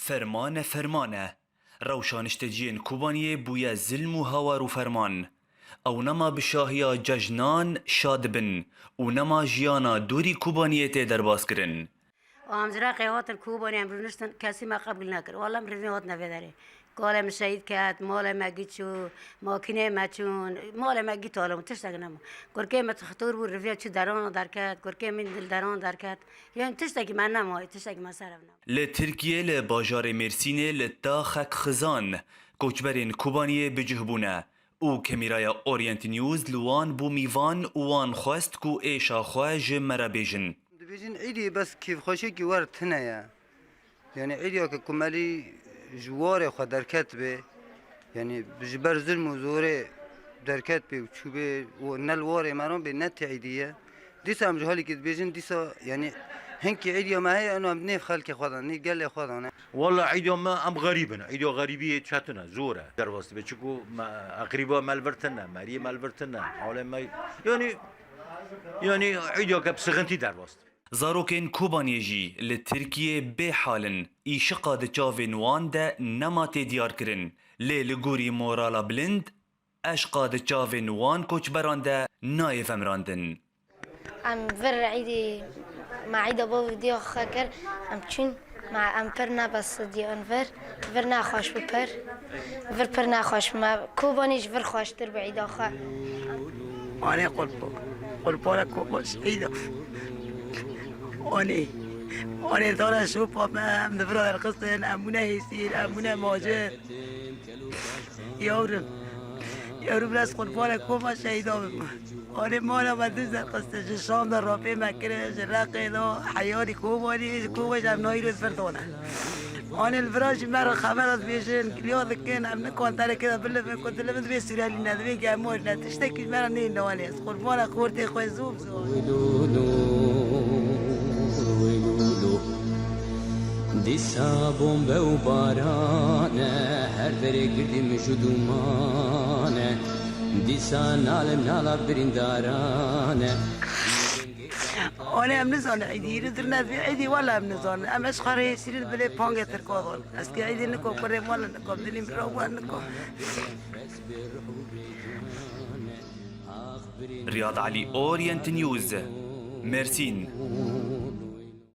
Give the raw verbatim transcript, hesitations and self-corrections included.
Ferman e, ferman e. Rewşa nişteciyên Kobaniyê bûye zilm û hawar û ferman. Ew nema bi şahiya cejnan şa dibin û nema jiyana dûrî Kobaniyê tê derbas kirin. Em ji Reqê hatin Kobanê, em rûniştin, kesî me qebûl nekir. Wala em rivîn hatin vê derê. Kalê min şehîd ket, malê me giç û makîneyê me çûn, malê me gî talibûn, tiştek nema. Kurkê me xitûr bû, riviya çû derana derket, kurkê min dil derana derket. Yani tiştekî me nema, tiştekî me ser ev nema. Li Tirkiyê li bajarê Mêrsînê li taxek xizan koçberên Kobaniyê bi cih bûne û kemîraya Orient News li wan bû mîvan û wan xwest ku êşa xwe ji me re bêjin. Dibêjin êdî bes kêfxweşiyekî wer tune ye. Yani êdiya ke ku melî ji warê xwe derket bê, yani ji ber zilm û zorê derket bê û çûbê û ne li warê me re bê, ne tê êdî ye. Dîsa em ji halîkê dibêjin, dîsa yani hinkî êdiya me heye, eno em nêv xelkê xwe de, nêv gelê xwe de ne. Walla êdiya me em xerîb in. Êdiya xerîbiyê çetin e, zor e. Derbas dibe, çiku me, eqrîba me li vir tune, meriyê me li vir tune, halê me, yani, yani êdiya ke bi sixintî derbas dibe. Zarokên Kobaniyê jî li Tirkiyê bê hal in, îşiqa di çavên wan de nema tê diyar kirin, lê li gorî morala bilind, eşqa di çavên wan koçberan de nayê vemirandin. Em vir êdî, me êda bav û diya xwe kir, em çûn, me em pir nebesidiyan vir, vir nexweş bû pir, vir pir nexweş bû. Me Kobanî ji vir xweştir bû êda xwe. Anê qurb-, qurbana Kobanî êda. Anê, anê dana şopa me, em li vira derxistin, em bûne hêsîr, em bûne macir. Yavrum, yavrum, ez qurbana Koma şehîda bim. Anê mala me dû derxistin, ji Şam de rapê me kirin, ji Reqê de, heyarî Kobanî, ji Kobanî em nayî rû vir dane. Anê li vira jî me re xebera dibêjin, giliya dikin, em nikan terekê de bilivin, ku dilivin divê Sûrelî ne, divê gemor ne, tiştekî ji me re nêne anê. Ez qurbana xortê xwe zûm zûm. Dîsa bombe û baran e, her derê girdî mij û dûman e. Dîsa nal nala birîndaran e. Anê em nizanin êdî, hîrî dirne divê êdî, wela em nizanin. Em eşqa rê hêsîrî bilê pangê Tirka zon. Ez kê êdî niko, kurê mala niko, dilî mira wan niko. Riyad Elî, Orient News, Mersîn.